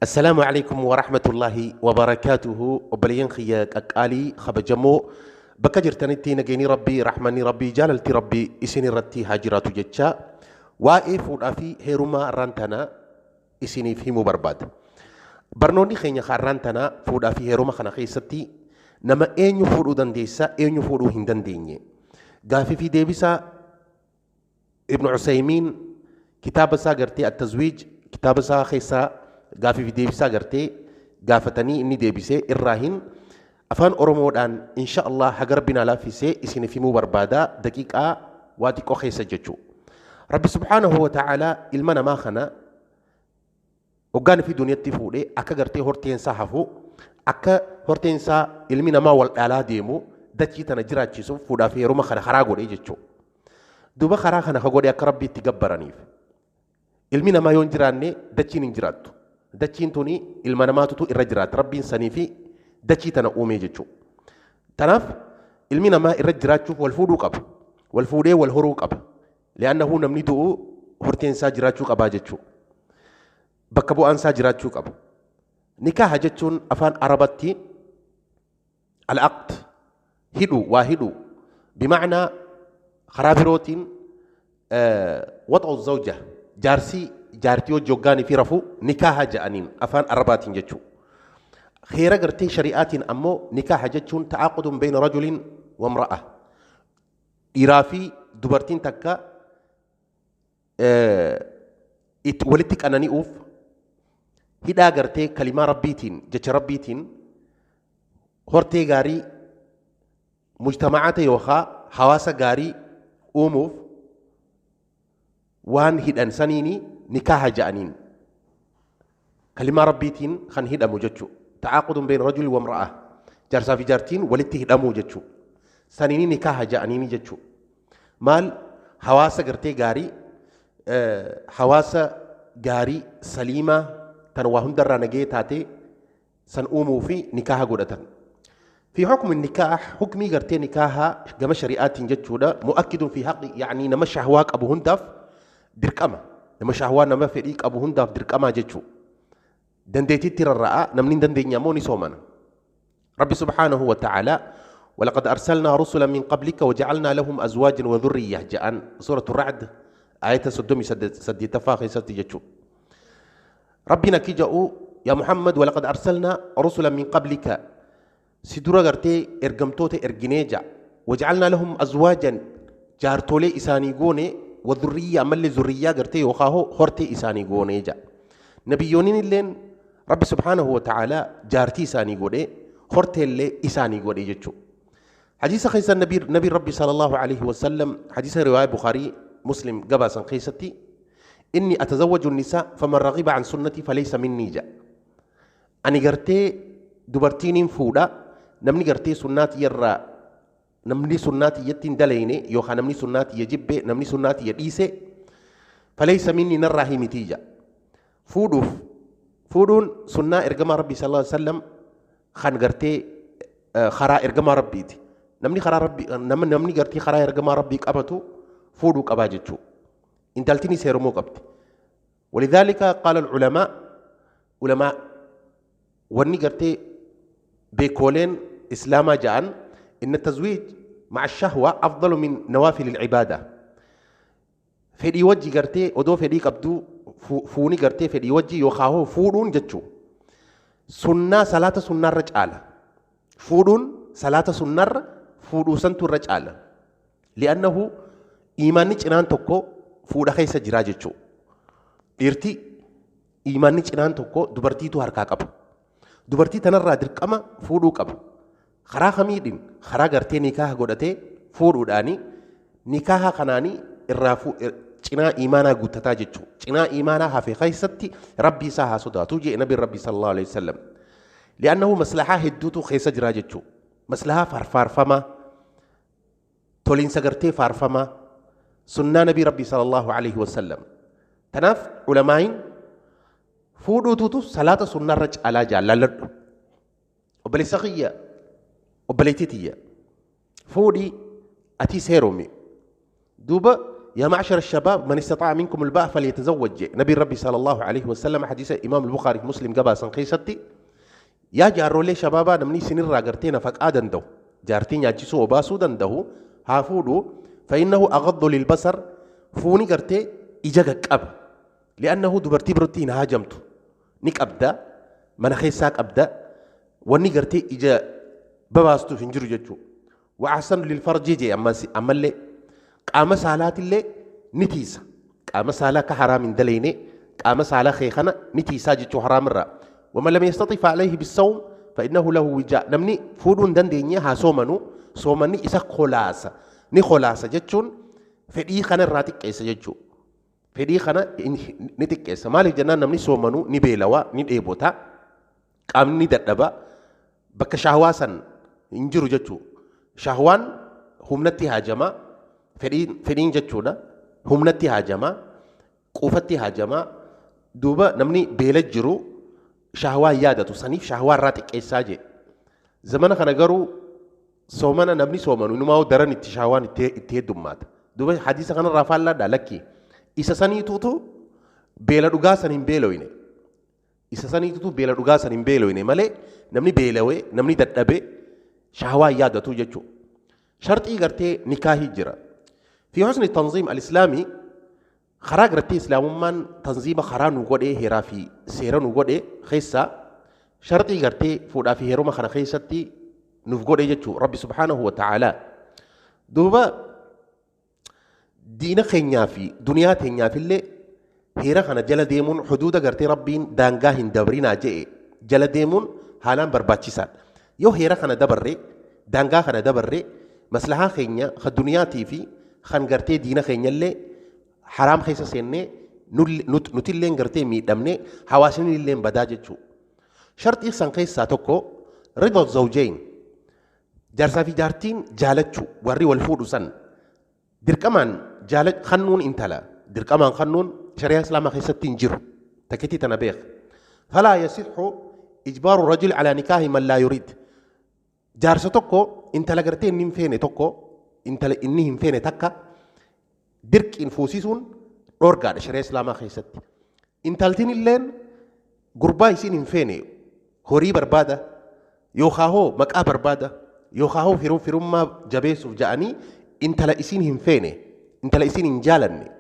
السلام عليكم ورحمة الله وبركاته. Obboleeyyan kiyya qaqqaalii kabajamoo, bakka jirtanitti nageenyi Rabbii, rahmanni Rabbii, jaalalti Rabbii isin irratti haa jiraatu jecha, waa'ee fuudhaa fi heerumaa irraan tana isiniif himuu barbaada. Barnoonni keenya har'aan tana fuudhaa fi heeruma kana keessatti nama eenyu fuudhuu dandeessa, eenyu fuudhuu hin dandeenye. Gaafii fi deebisaa Ibn Usaymiin kitaaba isaa gartee At-Tazwiij kitaaba isaa keessaa gaafii fi deebisaa gartee gaafatanii inni deebisee irraa hin afaan Oromoodhaan insha Allah haga Rabbiin laaffisee isiniif himuu barbaada, daqiiqaa waa xiqqoo keessa jechuu. Rabbi subhaanahu wa ta'aalaa ilma namaa kana hoggaan fi duniyatti fuudhee akka gartee horteensaa hafu, akka horteensaa ilmi namaa wal dhaalaa deemu, dachii tana jiraachisuuf fuudhaa fi heeruma kana karaa godhee jechuu. Duuba karaa kana ka godhe akka Rabbi itti gabbaraniif. Ilmi namaa yoo hin jiraanne dachiin hin jiraattu. Dachiin tuni ilma namaatutu irra jiraata. Rabbiin sanii fi dachii tana uumee jechuudha. Tanaaf ilmi namaa irra jiraachuuf wal fuudhuu qaba. Wal fuudhee wal horuu qaba. Li'aannahu namni du'u horteen isaa jiraachuu qabaa jechuudha. Bakka bu'aan isaa jiraachuu qaba. Nikaaha jechuun afaan Arabatti al-aqd, hidhu, waa hidhu. Bimacnaa karaa birootiin waxa'u zawja, jaarsii jaartii hojii hoggaanii fi rafuu nikaaha jedhaniin afaan Arabaatiin jechuudha. Heera gartee shari'aatiin ammoo nikaaha jechuun ta'aaqudun bayna rajulin wa imra'a. Dhiiraa fi dubartiin takka itti walitti qanani'uuf hidhaa gartee kalimaa Rabbiitiin, jecha Rabbiitiin, hortee gaarii mujtamacaata yookaan hawaasa gaarii uumuuf waan hidhan saniini nikaaha ja'aniin, kalimaa Rabbiitiin kan hidhamu jechuu. Ta'aaqudun bayna rajuli wa imra'a, jaarsaa fi jaartiin walitti hidhamuu jechuu, saniini nikaaha ja'aniini jechuu. Maal, hawaasa gartee gaarii, hawaasa gaarii saliimaa tan waa hundarraa nagee taatee san uumuu fi nikaaha godhatan. في حكم النكاح، حكمي غرتي نكاها كما شريعات جتشودا، مؤكد في حق يعني نما شهواك أبو هنداف dirqama, nama shahwaa, nama fedhii qabu hundaaf dirqamaa jechuu. Dandeettiitti rarra'a, namni hin dandeenye ammoo ni soomana. Rabbi subhaanahu wa ta'ala ولقد أرسلنا رسلا من قبلك وجعلنا لهم أزواجا وذرية جاءن، سورة الرعد آية 38 خيستي جتشو. ربنا كي جاءوا يا محمد ولقد أرسلنا رسلا من قبلك، si dura gartee ergamtoota erginee ja'a، وجعلنا لهم أزواجا، jaartolee isaanii goone، وذرية، ammallee zurriyyaa gartee yookaan hortee isaanii goonee ja'a. Nabiyyooniin illeen Rabbi subhaanahu wa ta'aalaa jaartii isaanii godhee horteellee isaanii godhee jechuudha. Hadiisa keessa nabi Rabbi sallallahu alaihi wasallam, hadiisa riwaaya Bukhaarii Muslim gabaasan keessatti, إني أتزوج النساء فمن رغب عن سنتي فليس مني ja'a. Ani gartee dubartiiniin fuudha, namni gartee sunnaati irraa, namni sunnaati iyyatti hin dalayne yookaan namni sunnaati iyya jibbe, namni sunnaati iyya dhiise, فليس مني, narraa himitii ja'a. Fuudhuuf, fuudhuun sunnaa ergamaa Rabbii sallallahu alaihi wasallam kan gartee karaa ergamaa Rabbiiti. Namni karaa Rabbii, namni gartee karaa ergamaa Rabbii qabatu fuudhuu qabaa jechuudha. Intaltinis heerumuu qabdi. ولذلك قال العلماء، علماء wanni gartee beekooleen islaamaa ja'an، إن التزويج مع الشهوة أفضل من نوافل العبادة. Fedhii wajji gartee odoo fedhii qabduu fuuni gartee fedhii wajji yookaan fuudhuun jechuu sunnaa salaata sunnaarra caala. Fuudhuun salaata sunnaarra fuudhuu santu irra caala. لأنه iimaanni cinaan tokko fuudha keessa jiraa jechuu. Dhiirti iimaanni cinaan tokko dubartiitu harkaa qaba. Dubartii tanarraa dirqama fuudhuu qaba. Karaa kamiidhin? Karaa gartee nikaaha godhatee fuudhuudhaani, nikaaha kanaanii irraa cinaa iimaanaa guuttataa jechuudha. Cinaa iimaanaa hafe keessatti Rabbii isaa haa sodaatu jee nabi Rabbii sallallahu alaihi wasallam. لأنه maslahaa hedduutu keessa jiraa jechuudha. Maslahaa faarfaarfamaa, toliinsa gartee faarfamaa, sunnaa nabii Rabbii sallallahu alaihi wasallam. Tanaaf ulamaayin fuudhuututu salaata sunnaarra caalaa jaalladhu. Obboleessa kiyya, obboleettii tiyya, fuudhii atis heerumi. Duuba يا معشر الشباب من استطاع منكم الباء فليتزوج. نبي ربي صلى الله عليه وسلم حديث إمام البخاري مسلم قبا سنقيستي يا جارو لي شبابا نمني سنين راقرتين فك آدن دو جارتين ياجسو وباسو دندو هافودو فإنه أغض للبصر فوني قرتي إجاك أب لأنه دبرتي برتين هاجمتو نك أبدا من خيساك أبدا وني قرتي إجا بباستو فنجرو جتشو وأحسن للفرج جي أما اللي قام سالات اللي نتيسا قام سالا كحرام دليني قام سالا خيخنا نتيسا جتشو حرام الرا ومن لم يستطيع عليه بالصوم فإنه له وجاء نمني فودون دندينيا ها صومنو صومني إسا خلاصة ني خلاصة جتشون فدي خنا راتك إيسا جتشو فدي خنا نتك إيسا مالك جنان نمني صومنو نبيلوا نديبوتا قام نددبا بك شهواسا انجرو جتشو شهوان همنتي هاجما فدين جتشونا همنتي هاجما قوفتي هاجما دوبا نمني بيلجرو شهوة يادة صنيف شهوة راتك إيساجي زمان خنا قرو صومنا نبني صومنا إنه ما هو درن التشهوان التهدمات دوبا حديث خنا رافال لا دلكي إذا سني توتو بيلا رجاسا نبيلوينه إذا سني توتو بيلا رجاسا نبيلوينه ماله نبني بيلوي نبني تتبع شهوة يادة توجتشو شرط إيجارتي نكاح جرا في حسن التنظيم الإسلامي خراج رتي إسلام من تنظيم خران وجوده هرافي سيران وجوده خيسة شرطي قرتي فودا في هرم خنا خيستي نفجوده جتشو ربي سبحانه وتعالى دوبا دين خنيا في دنيا خنيا في اللي هيرا خنا جل ديمون حدود قرتي ربين دانجاهن دبرين عجئ جل ديمون حالا برباتشيسان يو هيرا خنا دبري دانجا خنا دبري مسلحة خنيا خدنياتي في خن قرتي دين خنيا اللي حرام خيسة سنة نتلين قرتي ميدمني حواسني اللين بداجتشو شرط إحسان خيسة توكو رضا الزوجين جارسا في جارتين جالتشو وري والفود سن دركمان جالت خنون انتلا دركمان خنون شريعة إسلام خيسة تنجر تكتي تنبيخ فلا يصح إجبار الرجل على نكاح من لا يريد جارسا توكو انتلا قرتي نم فيني توكو انتلا إنهم فيني تكا درك انفوسيسون أورجان شريعة إسلام خيستي انتالتين اللين قربا يسين انفيني هوري بربادة يوخاهو مكا بربادة يوخاهو فيرون فيرون ما جبيسو جاني انتلا يسين انفيني انتلا يسين انجالني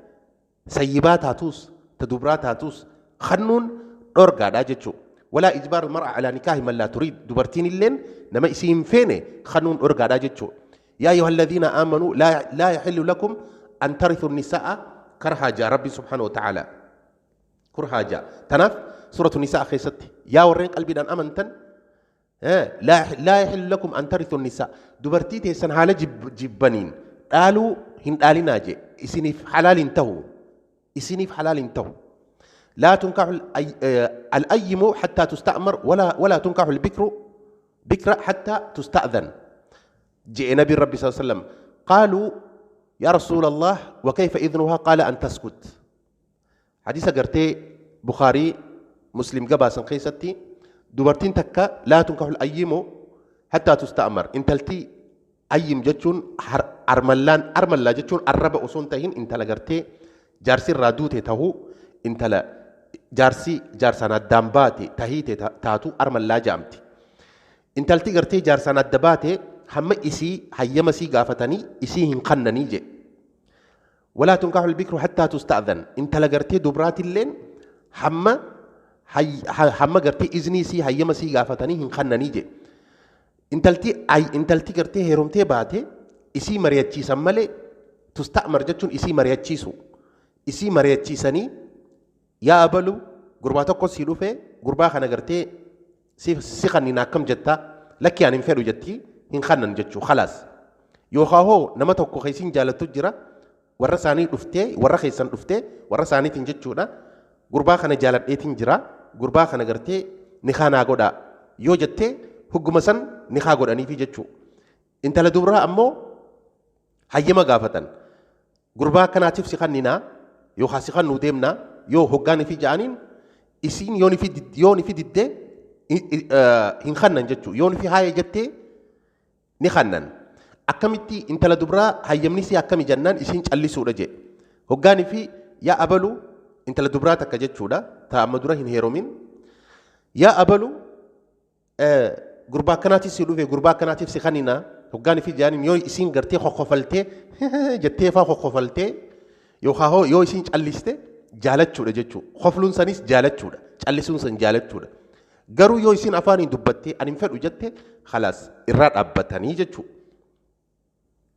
سيبات هاتوس تدبرات هاتوس خنون أورجان أجتشو ولا إجبار المرأة على نكاح من لا تريد دبرتين اللين نما يسين انفيني خنون أورجان أجتشو يا أيها الذين آمنوا لا يحل لكم أن ترثوا النساء كرها جاء ربي سبحانه وتعالى كرها جاء تناف سورة النساء خيستي يا ورين قلبي دان أمنتن لا يحل لكم أن ترثوا النساء دبرتي تيسن حالة جبنين قالوا هن قالي ناجي إسيني في حلال انتهوا إسيني في حلال انتهوا لا تنكح الأيم حتى تستأمر ولا تنكح البكر بكرة حتى تستأذن جاء نبي ربي صلى الله عليه وسلم قالوا يا رسول الله وكيف إذنها قال أن تسكت حديث قرتي بخاري مسلم قبا سنقيستي دبرتين تكا لا تنكح الأيم حتى تستأمر انتلتي أيم جتشون أرملان أرملا جتشون الربع أصون تهين انتلا قرتي جارسي رادوتي تهو انتلا جارسي جارسانا دامباتي تهيتي تاتو أرملا جامتي انتلتي قرتي جارسانا دباتي هم إسي هيمسي قافتني إسي هنقنني جي ولا تنكح البكر حتى تستأذن انت لقرتي دبرات اللين هم قرتي إذني سي هيمسي قافتني هنقنني جي انتلتي قرتي هيرومتي باتي إسي مريتشي سمالي تستأمر جتشون إسي مريتشيسو إسي مريتشيسني يا أبلو قرباتكو سيلوفي قربا خنا قرتي سيخني ناكم جتا لك يعني انفعلو جتي هنخنن جتشو خلاص يوخاهو نما توكو خيسين جالتو جرا ورا ساني دفتي ورا خيسان دفتي ورا ساني تنجتشودا غربا خنا جالت ايتين جرا غربا خنا غرتي نخانا غودا يو جتي هغمسن نخا غوداني في جتشو انت لدبرا امو هيما غافتن غربا كناتيف سيخنينا يو خاسخن وديمنا يو هغاني في جانين اسين يوني في يوني في ديدي هنخنن جتشو يوني في هاي جتي نخنن akkamitti intala dubraa hayyamni isii akkami jennaan isiin callisuudha jedhe. Hoggaanii fi yaa abalu intala dubraa takka jechuudha ta amma dura hin heerumin yaa abalu gurbaa akkanaatiif si dhufe gurbaa akkanaatiif si kanina hoggaanii fi jaaniin yoo isiin gartee kokkofaltee jettee faa kokkofaltee yookaan hoo yoo isiin calliste jaalachuudha jechuudha. Kofluun sanis jaalachuudha. Callisuun san jaalachuudha. Garuu yoo isiin afaaniin dubbattee ani hin fedhu jette khalaas irraa dhaabbatanii jechuudha.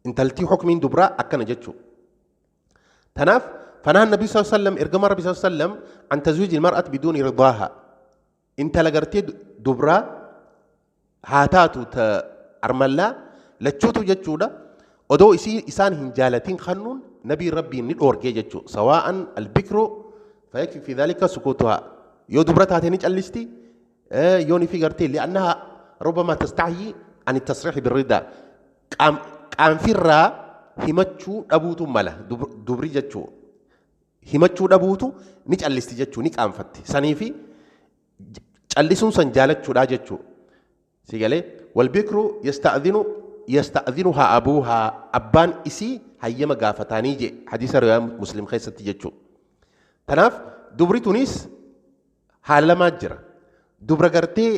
Intaltii hukmiin dubraa akkana jechuudha. Tanaaf فنهى النبي صلى الله عليه وسلم إرجم النبي صلى الله عليه وسلم عن تزويج المرأة بدون رضاها. intala gartee dubraa haa taatu ta armallaa lachuutu jechuudha. Odoo isii isaan hin jaalatin kannuun nabii rabbiin ni dhoorgee jechuudha. Sawaa'an albikru fayakfi fi dhalika sukutuhaa. Yoo dubra taate ni callisti yoo ni fi gartee li'annaha ربما تستحيي عن التصريح بالرضا. Qaanfirraa himachuu dhabuutu mala dubri jechuu himachuu dhabuutu ni callisti jechuu ni qaanfatti. Saniifi callisuun san jaalachuudha jechuu. Si galee walbikru yasta'dhinuhaa abuuhaa abbaan isii hayyama gaafataanii je hadiisa riwaayaa Muslim keessatti jechuu. Tanaaf dubri tunis haala lamaa jira. Dubra gartee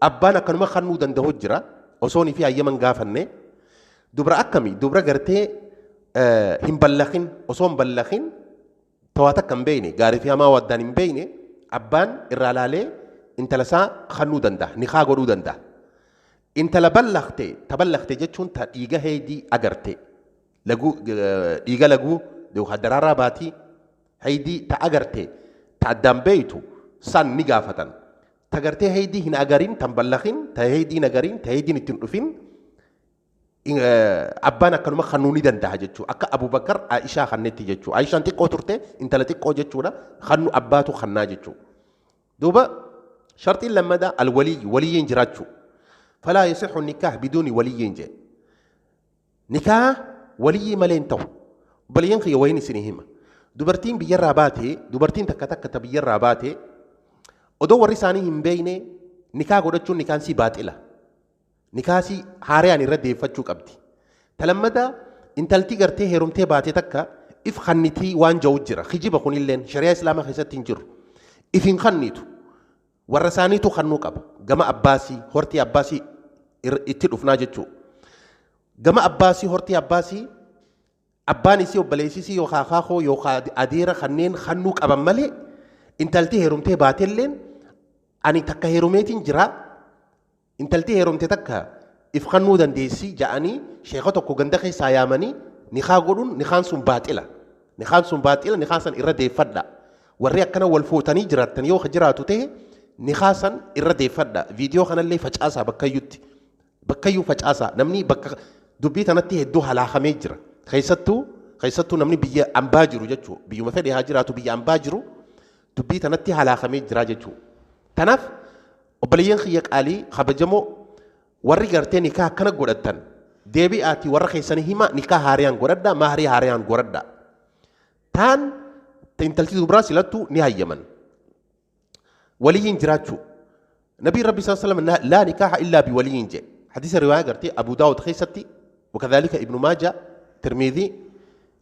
abbaan akkanuma kannuu danda'u jira osoo fi hayyama hin gaafanne. Dubra akkami dubra gartee hin ballakin osoo hin ballakin tawaa takka hin beekne gaarii fi hamaa waddaan hin beekne abbaan irraa laalee intala isaa kannuu danda'a nikaa godhuu danda'a. Intala ballaqte taballaqte jechuun ta dhiiga heydii agarte laguu dhiiga laguu yookaan daraaraa baatii heydii ta agarte ta addaan beeytu san ni gaafatan. Ta gartee heydii hin agarin tan ballakin ta heydii hin agarin ta heydiin ittiin dhufin abbaan akkanuma kannuu ni danda'a jechuudha. Akka Abubakar Aishaa kannetti jechuudha. Aishaan xiqqoo turte intala xiqqoo jechuudha. Kannu abbaatu kannaa jechuudha. Duuba sharxiin lammadaa alwaliyyi waliyyiin jiraachuu. فلا يصح النكاح بدون ولي جاء. نكاح ولي مالين تو. بل ينخي وين سنهما. دبرتين بيرا باتي دبرتين تكا تكا تبيرا باتي odoo warri isaanii hin beekne nikaa godhachuun nikaan sii baaxila. Nikaa sii haaraan irra deeffachuu qabdi. Talammada intalti gartee heerumtee baate takka if kannitii waan ja'u jira. Kijiba kunilleen shari'aa islaamaa keessatti hin jiru. If hin kannitu. Warra isaaniitu kannuu qaba. Gama abbaasii hortii abbaasii itti dhufnaa jechuudha. Gama abbaasii hortii abbaasii abbaan isii obboleessisii yookaan akaakoo yookaan adeera kanneen kannuu qaban malee intalti heerumtee baatelleen ani takka heerumeetiin jira intalti heerumte takka if kannuu dandeessi ja'anii sheeka tokko ganda keessaa yaamanii nikaa godhuun nikaan sun baaxila. Nikaan sun baaxila nikaan san irra deeffadha. Warri akkana wal fuutanii jiraattan yoo jiraatu ta'e nikaa san irra deeffadha. Viidiyoo kanallee facaasaa bakkayyutti. Bakkayyuu facaasaa namni bakka dubbii tanatti hedduu halaakamee jira. Keessattuu namni biyya ambaa jiru jechuudha. Biyyuma fedhe haa jiraatu biyya ambaa jiru dubbii tanatti halaakamee jira jechuudha. Tanaaf obboleeyyan kiyya qaalii kabajamoo warri gartee nikaa akkana godhattan deebi'aatii warra keessanii hima nikaa haariyaan godhadhaa maarii haariyaan godhadhaa. Taan intalti dubraa silattuu ni hayyaman. Waliyyiin jiraachuu. Nabii Rabbi sallallahu alaihi wasallam laa nikaaha illaa biwaliyyiin jedhe. Hadiisa riwaayaa gartee Abu Daawud keessatti wakadhalika Ibnu Maaja Tirmidhii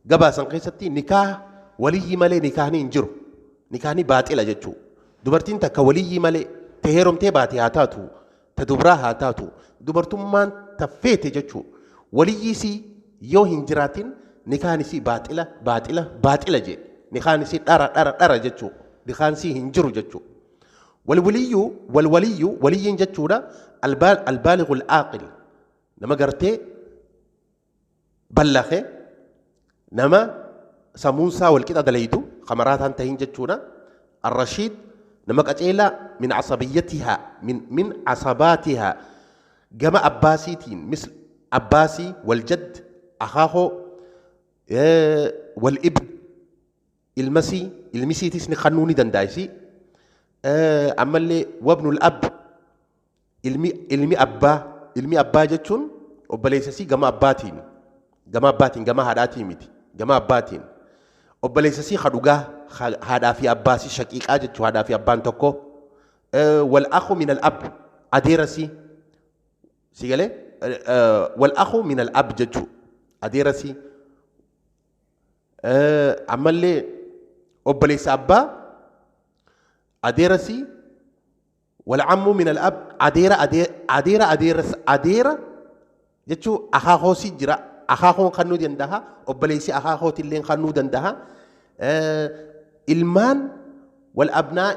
gabaasan keessatti nikaa waliyyii malee nikaahni hin jiru. Nikaahni baaxila jechuudha. Dubartiin takka waliyyii malee ta heerumtee baate haa taatu ta dubraa haa taatu dubartummaan ta feete jechuudha. Waliyyiisii yoo hin jiraatin nikaan isii baaxila baaxila baaxila jedhe. Nikaan isii dhara dhara dhara jechuudha. Nikaan isii hin jiru jechuudha. Walwaliyyu walwaliyyu waliyyiin jechuudha albaalighul aaqil nama gartee ballaqee nama sammuunsaa walqixa dalaydu kamaraataan tahin jechuudha. Arrashiid nama qaceelaa min asabiyyatihaa min asabaatihaa gama abbaasiitiin misl abbaasii waljad akaakoo wal ibn ilmasii ilmisiitis ni kannuu ni danda'a ammallee wabnul ab ilmi abbaa jechuun obboleessasii gama abbaatiin gama haadhaatiin miti gama abbaatiin obboleessasii kadhugaa haadhaa fi abbaasii shaqiiqaa jechuu haadhaa fi abbaan tokko wal akhu min al ab adeerasii si galee wal akhu min al ab jechuu adeerasii Ammallee obboleessa abbaa adeerasii walcammu min alab adeera adeera adeera adeera jechuu akaakoosii jira akaakoon kannuu dandaha obboleessi akaakootillee kannuu dandaha ilmaan wal abnaa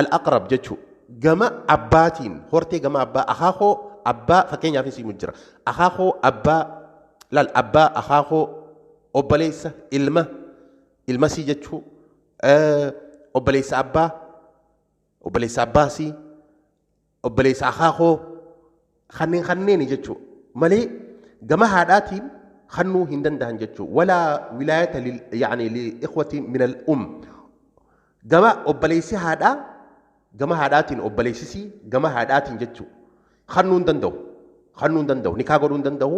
al-aqrab jechuu gama abbaatiin hortee gama abbaa akaakoo abbaa fakkeenyaaf isimu jira akaakoo abbaa laal abbaa akaakoo obboleessa ilma ilmasii jechuu obboleessa abbaa obboleessa abbaasii obboleessa akaakoo kanneen jechuu malee gama haadhaatiin kannuu hin danda'an jechuu walaa wilaayata yaani liikhwati min al-um gama obboleessi haadhaa gama haadhaatiin obboleessisii gama haadhaatiin jechuu kannuu hin danda'u nikaa godhuu hin danda'u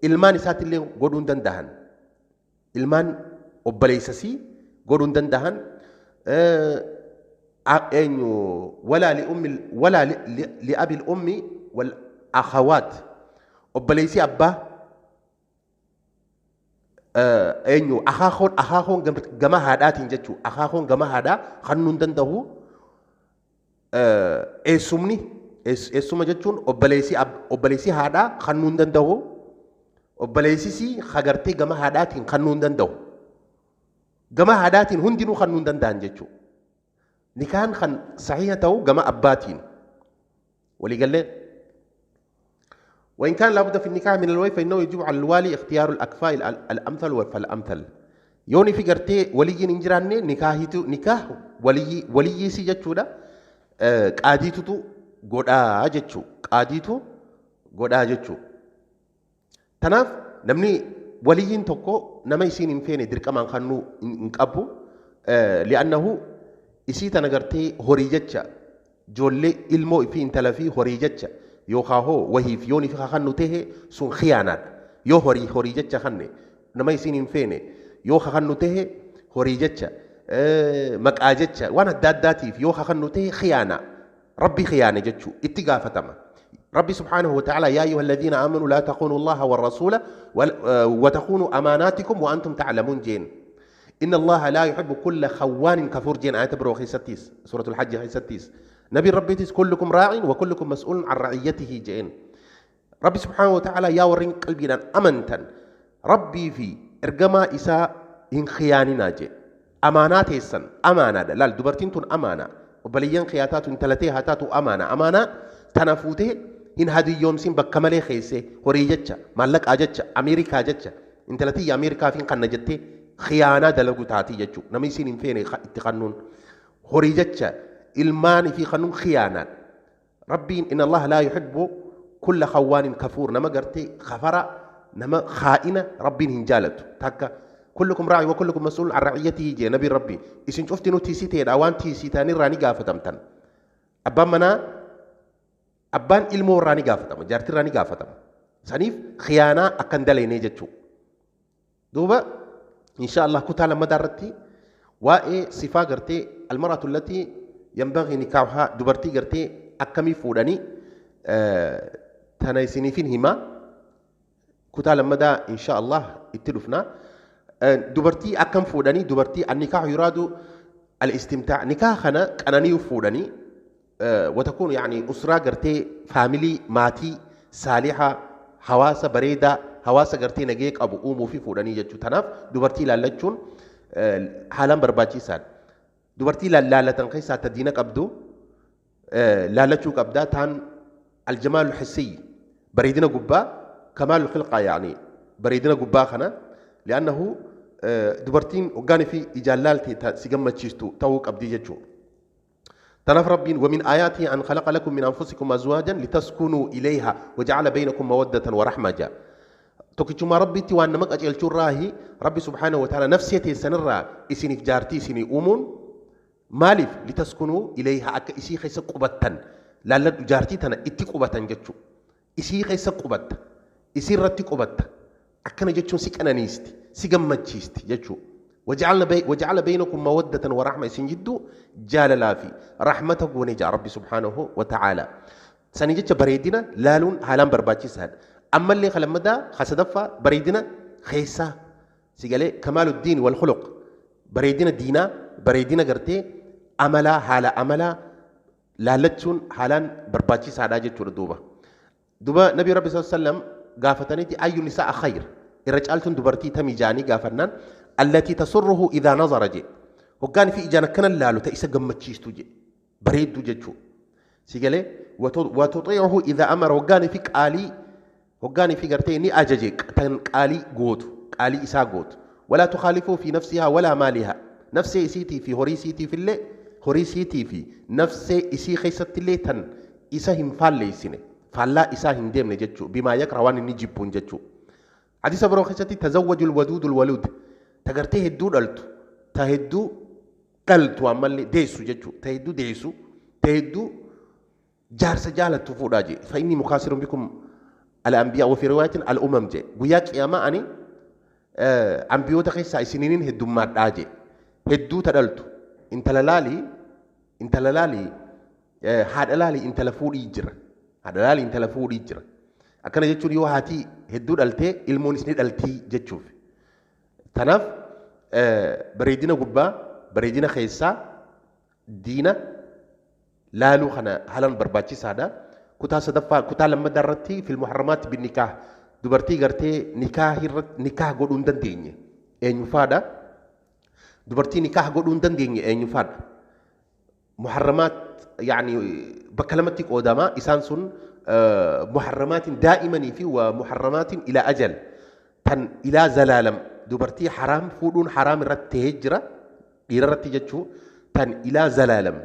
ilmaan isaatillee godhuu hin danda'an ilmaan obboleessasii godhuu hin danda'an eenyu walaa liummi walaa liabi lummi wal akhawaat obboleessi abbaa eenyu akaakoon gama haadhaatiin jechuu akaakoon gama haadhaa kannuu hin danda'u eessumni eessuma jechuun obboleessi haadhaa kannuu hin danda'u obboleessisii hagartee gama haadhaatiin kannuu hin danda'u gama haadhaatiin hundinuu kannuu hin danda'an jechuu nikaan kan sahiha ta'u gama abbaatiin waliigallee. وإن كان لابد في النكاح من الولي فإنه يجب على الوالي اختيار الأكفاء الأمثل فالأمثل. يوني في قرتي ولي نجراني نكاحيتو نكاح ولي ولي سي جتشودا قاديتو غودا جتشو قاديتو غودا جتشو. تناف نمني وليين توكو نما يسين إنفيني دركمان خنو إنقبو لأنه إسي تنقرتي هوري جتشا جولي إلمو في انتلفي هوري جتشا yookaan hoo wahiif yoon ifi kakannu tahe sun khiyaanaadha. Yoo horii jecha kanne nama isiin hin feene yoo kakannu tahe horii jecha maqaa jecha waan adda addaatiif yoo kakannu tahe khiyaana rabbi khiyaane jechuu itti gaafatama. ربي سبحانه وتعالى يا أيها الذين آمنوا لا تخونوا الله والرسول وتخونوا أماناتكم وأنتم تعلمون جين إن الله لا يحب كل خوان كفور جين آية برو خيستيس سورة الحج خيستيس نبي ربي تيس كلكم راع وكلكم مسؤول عن رعيته جين ربي سبحانه وتعالى يا ورين قلبنا أمنتا ربي في إرجما إساء إن خياننا جي أمانات السن أمانة لا دبرتين تون أمانة وبليان خياتات تلتي هاتاتو أمانة أمانة تنفوته إن هذه يوم سين بكمله خيسة هوريجتش مالك أجتش أمريكا أجتش إن تلتي أمريكا فين قنجتي خيانة دلقو تاتي جتشو نمي سين فين اتقنون هوريجتش ilmaan fi kanuun khiyaanaan rabbiin inna allaha laa yuhibbu kulla khawaanin kafuur nama gartee khafara nama khaa'ina rabbiin hin jaalatu takka kullukum raa'i wa kullukum mas'uulun an ra'iyyatihi jee nabiin rabbi isin cuftinuu tiisiteedha waan tiisitaanirraa ni gaafatamtan abbaan manaa abbaan ilmoo irraa ni gaafatama jaartirraa ni gaafatama saniif khiyaanaa akkan dalaynee jechuu duuba insha allah kutaa lammadaa irratti waa'ee sifaa gartee almar'atu allatii ينبغي نكاحها دبرتي قرتي أكمي فوداني تنايسيني هما كتا لما دا إن شاء الله اتلفنا دبرتي أكم فوداني دبرتي النكاح يراد الاستمتاع نكاحنا كأنني فوداني وتكون يعني أسرة قرتي فاميلي ماتي صالحة حواسة بريدة حواسة قرتي نجيك أبو أمو في فوداني جتشو تناف دبرتي لالتشون حالا برباجي ساد dubartii laalatan keessaa ta diina qabdu laalachuu qabdaa taan aljamaalu xissiyyi bareedina gubbaa kamaalu khilqaa yaani bareedina gubbaa kana li'annahu dubartiin hoggaanii fi ijaan laalte ta si gammachiistu ta'uu qabdii jechuudha. تناف ربي ومن آياته أن خلق لكم من أنفسكم أزواجا لتسكنوا إليها وجعل بينكم مودة ورحمة جاء tokkichuma rabbitti waan nama qajeelchurraahi rabbi subhaanahu wa ta'ala nafsee teessanirraa isiniif jaartii isinii uumuun maaliif litaskunuu ilayha akka isii keessa qubattan laalladhu jaartii tana itti qubatan jechuu isii keessa qubatta isii irratti qubatta akkana jechuun si qananiisti si gammachiisti jechuu وجعل بينكم مودة ورحمة سنجدو جال في رحمته ونجا ربي سبحانه وتعالى سنجد بريدنا لالون هالان برباتي سهل أما اللي خلمدا خسدفا بريدنا خيسا Si galee, kamaaluddiin wal khuluq, bareedina diinaa, bareedina gartee amalaa, haala amalaa laallachuun haalaan barbaachisaadha jechuudha duuba. Duba Nabi Rabbi sallallahu alaihi wasallam gaafataniiti, ayyu nisaa khayr, irra caaltuun dubartii tamii jaanii gaafannaan, allatii tasurruhu idhaa nazara je, hoggaan fi ijaan akkana laalu ta isa gammachiistu je, bareedduu jechuu. Si galee, watuxiicuhu idhaa amara, hoggaan fi qaalii, hoggaan fi gartee ni ajaje tan qaalii gootu, qaalii isaa gootu. Walaa tukaalifuu fi nafsihaa walaa maalihaa, nafsee isiitii fi horii isiitiif illee, horii isiitii fi nafsee isii keessatti illee tan isa hin faalleessine, faallaa isaa hin deemne jechuu, bimaa yakra, waan inni jibbuun jechuu. Hadiisa biroo keessatti, tazawwaju alwaduud alwaluud, ta gartee hedduu dhaltu, ta hedduu dhaltu, ammallee deessu jechuu, ta hedduu deessu, ta hedduu jaarsa jaalattu fuudhaa jee. Fa inni mukaasirun bikum al-anbiyaa wa fi riwaayatin al-umam jee, guyyaa qiyaamaa ani ambiyoota keessaa isiniinin heddummaadhaa jee. Hedduu ta dhaltu, intala laalii, intala laalii, haadha laalii, intala fuudhii jira, haadha laalii, intala fuudhii jira. Akkana jechuun yoo haatii hedduu dhaltee ilmoonis ni dhaltii jechuuf. Tanaaf bareedina gubbaa, bareedina keessaa, diina laaluu kana haalaan barbaachisaadha. Kutaa sadaffaa, kutaa lammadaa irratti, fil muharramaatti bin nikaah, dubartii gartee nikaah irratti nikaah godhuu hin dandeenye eenyufaadha? Dubartii nikaah godhuu hin dandeenye eenyufaadha? Muharramaat yaani bakka lamatti qoodama. Isaan sun muharramaatiin daa'imanii fi wa muharramaatiin ilaa ajal, tan ilaa zalaalam dubartii haraam fuudhuun haraam irratti tahee jira dhiira irratti jechuu, tan ilaa zalaalam.